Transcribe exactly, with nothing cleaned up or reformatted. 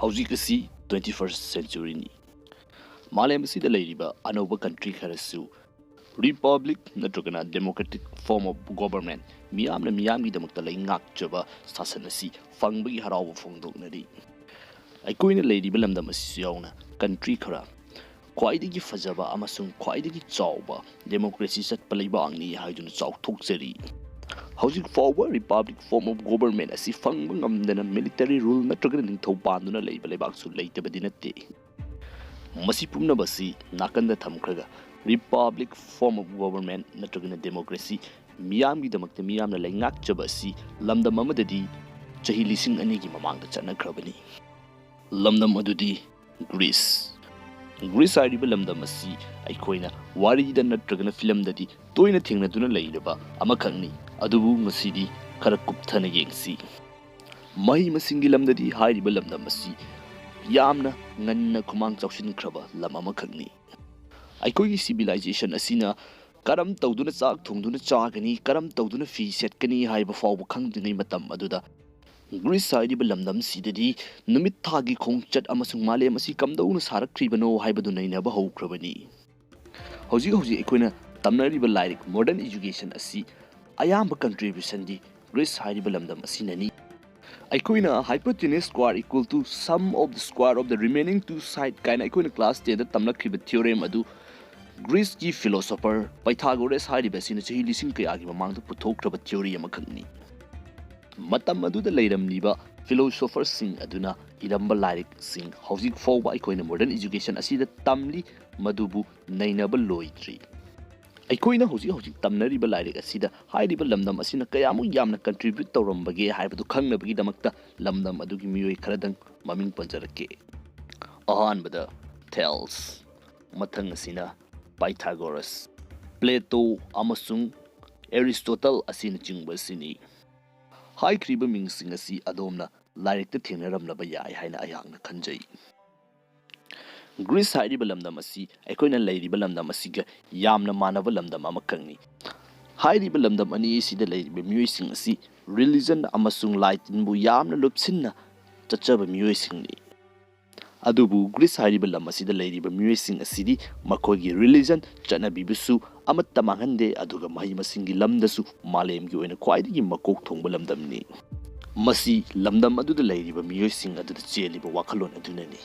ꯍꯧꯖꯤꯛ ꯑꯁꯤ twenty first centuryꯅꯤ꯫ ꯃꯥꯂꯦꯝ ꯑꯁꯤꯗ ꯂꯩꯔꯤꯕ ꯑꯅꯧꯕ country ꯈꯔꯁꯨ republic ꯅꯠꯇ꯭ꯔꯒꯅ democratic form of government, ꯃꯤꯌꯥꯝꯅ ꯃꯤꯌꯥꯝꯒꯤꯗꯃꯛꯇ ꯂꯩꯉꯥꯛꯆꯕ ꯁꯥꯁꯟ ꯑꯁꯤ ꯐꯪꯕꯒꯤ ꯍꯔꯥꯎꯕ ꯐꯣꯡꯗꯣꯛꯅꯔꯤ꯫ ꯑꯩꯈꯣꯏꯅ ꯂꯩꯔꯤꯕ ꯂꯝꯗꯝ ꯑꯁꯤꯁꯨ ꯌꯥꯎꯅ country ꯈꯔ ꯈ꯭ꯋꯥꯏꯗꯒꯤ ꯐꯖꯕ ꯑꯃꯁꯨꯡ ꯈ꯭ꯋꯥꯏꯗꯒꯤ ꯆꯥꯎꯕ democracy ꯆꯠꯄ ꯂꯩꯕꯥꯛꯅꯤ ꯍꯥꯏꯗꯨꯅ ꯆꯥꯎꯊꯣꯛꯆꯔꯤ꯫ ꯍꯧꯖꯤꯛ ꯐꯥꯎꯕ republic form of government ꯑꯁꯤ ꯐꯪꯕ ꯉꯝꯗꯅ military rule ꯅꯠꯇ꯭ꯔꯒꯅ ꯅꯤꯡꯊꯧ ꯄꯥꯟꯗꯨꯅ ꯂꯩꯕ ꯂꯩꯕꯥꯛꯁꯨ ꯂꯩꯇꯕꯗꯤ ꯅꯠꯇꯦ꯫ ꯃꯁꯤ ꯄꯨꯝꯅꯃꯛ ꯑꯁꯤ ꯅꯥꯀꯟꯗ ꯊꯝꯈ꯭ꯔꯒ, republic form of government ꯅꯠꯇ꯭ꯔꯒꯅ democracy, ꯃꯤꯌꯥꯝꯒꯤꯗꯃꯛꯇ ꯃꯤꯌꯥꯝꯅ ꯂꯩꯉꯥꯛꯆꯕ ꯑꯁꯤ ꯂꯝꯗꯝ ꯑꯃꯗꯗꯤ ꯆꯍꯤ ꯂꯤꯁꯤꯡ ꯑꯅꯤꯒꯤ ꯃꯃꯥꯡꯗ ꯆꯠꯅꯈ꯭ꯔꯕꯅꯤ꯫ ꯂꯝꯗꯝ ꯑꯗꯨꯗꯤ Greece꯫ Greece ꯍꯥꯏꯔꯤꯕ ꯂꯝꯗꯝ ꯑꯁꯤ ꯑꯩꯈꯣꯏꯅ ꯋꯥꯔꯤꯗ ꯅꯠꯇ꯭ꯔꯒꯅ ꯐꯤꯂꯝꯗꯗꯤ ꯇꯣꯏꯅ ꯊꯦꯡꯅꯗꯨꯅ ꯂꯩꯔꯕ ꯑꯃꯈꯛꯅꯤ꯫ ꯑꯗꯨꯕꯨ ꯉꯁꯤꯗꯤ ꯈꯔ ꯀꯨꯞꯊꯅ ꯌꯦꯡꯁꯤ꯫ ꯃꯍꯩ ꯃꯁꯤꯡꯒꯤ ꯂꯝꯗꯗꯤ ꯍꯥꯏꯔꯤꯕ ꯂꯝꯗꯝ ꯑꯁꯤ ꯌꯥꯝꯅ ꯉꯟꯅ ꯈꯨꯃꯥꯡ ꯆꯥꯎꯁꯤꯟꯈ꯭ꯔꯕ ꯂꯝ ꯑꯃꯈꯛꯅꯤ꯫ ꯑꯩꯈꯣꯏꯒꯤ civilization ꯑꯁꯤꯅ ꯀꯔꯝ ꯇꯧꯗꯨꯅ ꯆꯥꯛ ꯊꯣꯡꯗꯨꯅ ꯆꯥꯒꯅꯤ, ꯀꯔꯝ ꯇꯧꯗꯨꯅ ꯐꯤ ꯁꯦꯠꯀꯅꯤ ꯍꯥꯏꯕ ꯐꯥꯎꯕ ꯈꯪꯗ꯭ꯔꯤꯉꯩ ꯃꯇꯝ ꯑꯗꯨꯗ, Greece ꯍꯥꯏꯔꯤꯕ ꯂꯝꯗꯝꯁꯤꯗꯗꯤ ꯅꯨꯃꯤꯠ ꯊꯥꯒꯤ ꯈꯣꯡꯆꯠ ꯑꯃꯁꯨꯡ ꯃꯥꯂꯦꯝ ꯑꯁꯤ ꯀꯝꯗꯧꯅ ꯁꯥꯔꯛꯈ꯭ꯔꯤꯕꯅꯣ ꯍꯥꯏꯕꯗꯨ ꯅꯩꯅꯕ ꯍꯧꯈ꯭ꯔꯕꯅꯤ꯫ ꯍꯧꯖꯤꯛ ꯍꯧꯖꯤꯛ ꯑꯩꯈꯣꯏꯅ ꯇꯝꯅꯔꯤꯕ ꯂꯥꯏꯔꯤꯛ modern education ꯑꯁꯤ ꯑꯌꯥꯝꯕ contributionꯗꯤ Greece ꯍꯥꯏꯔꯤꯕ ꯂꯝꯗꯝ ꯑꯁꯤꯅꯅꯤ꯫ ꯑꯩꯈꯣꯏꯅ hypotenuse square equal to sum of the square of the remaining two side ꯀꯥꯏꯅ ꯑꯩꯈꯣꯏꯅ class tenꯗ ꯇꯝꯂꯛꯈꯤꯕ theorem ꯑꯗꯨ Greeceꯀꯤ philosopher Pythagoras ꯍꯥꯏꯔꯤꯕ ꯑꯁꯤꯅ ꯆꯍꯤ ꯂꯤꯁꯤꯡ ꯀꯌꯥꯒꯤ ꯃꯃꯥꯡꯗ ꯄꯨꯊꯣꯛꯈ꯭ꯔꯕ theory ꯑꯃꯈꯛꯅꯤ꯫ ꯃꯇꯝ ꯑꯗꯨꯗ ꯂꯩꯔꯝꯂꯤꯕ philosopherꯁꯤꯡ ꯑꯗꯨꯅ ꯏꯔꯝꯕ ꯂꯥꯏꯔꯤꯛꯁꯤꯡ ꯍꯧꯖꯤꯛ ꯐꯥꯎꯕ ꯑꯩꯈꯣꯏꯅ modern education ꯑꯁꯤꯗ ꯇꯝꯂꯤ, ꯃꯗꯨꯕꯨ ꯅꯩꯅꯕ ꯂꯣꯏꯗ꯭ꯔꯤ꯫ ꯑꯩꯈꯣꯏꯅ ꯍꯧꯖꯤꯛ ꯍꯧꯖꯤꯛ ꯇꯝꯅꯔꯤꯕ ꯂꯥꯏꯔꯤꯛ ꯑꯁꯤꯗ ꯍꯥꯏꯔꯤꯕ ꯂꯝꯗꯝ ꯑꯁꯤꯅ ꯀꯌꯥꯃꯨꯛ ꯌꯥꯝꯅ contribute ꯇꯧꯔꯝꯕꯒꯦ ꯍꯥꯏꯕꯗꯨ ꯈꯪꯅꯕꯒꯤꯗꯃꯛꯇ ꯂꯝꯗꯝ ꯑꯗꯨꯒꯤ ꯃꯤꯑꯣꯏ ꯈꯔꯗꯪ ꯃꯃꯤꯡ ꯄꯟꯖꯔꯛꯀꯦ꯫ ꯑꯍꯥꯟꯕꯗ Thales, ꯃꯊꯪ ꯑꯁꯤꯅ Pythagoras, Plato ꯑꯃꯁꯨꯡ Aristotle ꯑꯁꯤꯅꯆꯤꯡꯕꯁꯤꯅꯤ꯫ ꯍꯥꯏꯈ꯭ꯔꯤꯕ ꯃꯤꯡꯁꯤꯡ ꯑꯁꯤ ꯑꯗꯣꯝꯅ ꯂꯥꯏꯔꯤꯛꯇ ꯊꯦꯡꯅꯔꯝꯂꯕ ꯌꯥꯏ ꯍꯥꯏꯅ ꯑꯩꯍꯥꯛꯅ ꯈꯟꯖꯩ꯫ Greece ꯍꯥꯏꯔꯤꯕ ꯂꯝꯗꯝ ꯑꯁꯤ ꯑꯩꯈꯣꯏꯅ ꯂꯩꯔꯤꯕ ꯂꯝꯗꯝ ꯑꯁꯤꯒ ꯌꯥꯝꯅ ꯃꯥꯟꯅꯕ ꯂꯝꯗꯝ ꯑꯃꯈꯛꯅꯤ꯫ ꯍꯥꯏꯔꯤꯕ ꯂꯝꯗꯝ ꯑꯅꯤ ꯑꯁꯤꯗ ꯂꯩꯔꯤꯕ ꯃꯤꯑꯣꯏꯁꯤꯡ ꯑꯁꯤ religion ꯑꯃꯁꯨꯡ ꯂꯥꯏ ꯇꯤꯟꯕꯨ ꯌꯥꯝꯅ ꯂꯨꯞꯁꯤꯟꯅ ꯆꯠꯆꯕ ꯃꯤꯑꯣꯏꯁꯤꯡꯅꯤ꯫ ꯑꯗꯨꯕꯨ ꯒ꯭ꯔꯤꯁ ꯍꯥꯏꯔꯤꯕ ꯂꯝ ꯑꯁꯤꯗ ꯂꯩꯔꯤꯕ ꯃꯤꯑꯣꯏꯁꯤꯡ ꯑꯁꯤꯗꯤ ꯃꯈꯣꯏꯒꯤ religion, ꯆꯠꯅꯕꯤꯕꯨꯁꯨ ꯑꯃꯠꯇ ꯃꯥꯡꯍꯟꯗꯦ, ꯑꯗꯨꯒ ꯃꯍꯩ ꯃꯁꯤꯡꯒꯤ ꯂꯝꯗꯁꯨ ꯃꯥꯂꯦꯝꯒꯤ ꯑꯣꯏꯅ ꯈ꯭ꯋꯥꯏꯗꯒꯤ ꯃꯀꯣꯛ ꯊꯣꯡꯕ ꯂꯝꯗꯝꯅꯤ꯫ ꯃꯁꯤ ꯂꯝꯗꯝ ꯑꯗꯨꯗ ꯂꯩꯔꯤꯕ ꯃꯤꯑꯣꯏꯁꯤꯡ ꯑꯗꯨꯗ ꯆꯦꯜꯂꯤꯕ ꯋꯥꯈꯜꯂꯣꯟ ꯑꯗꯨꯅꯅꯤ꯫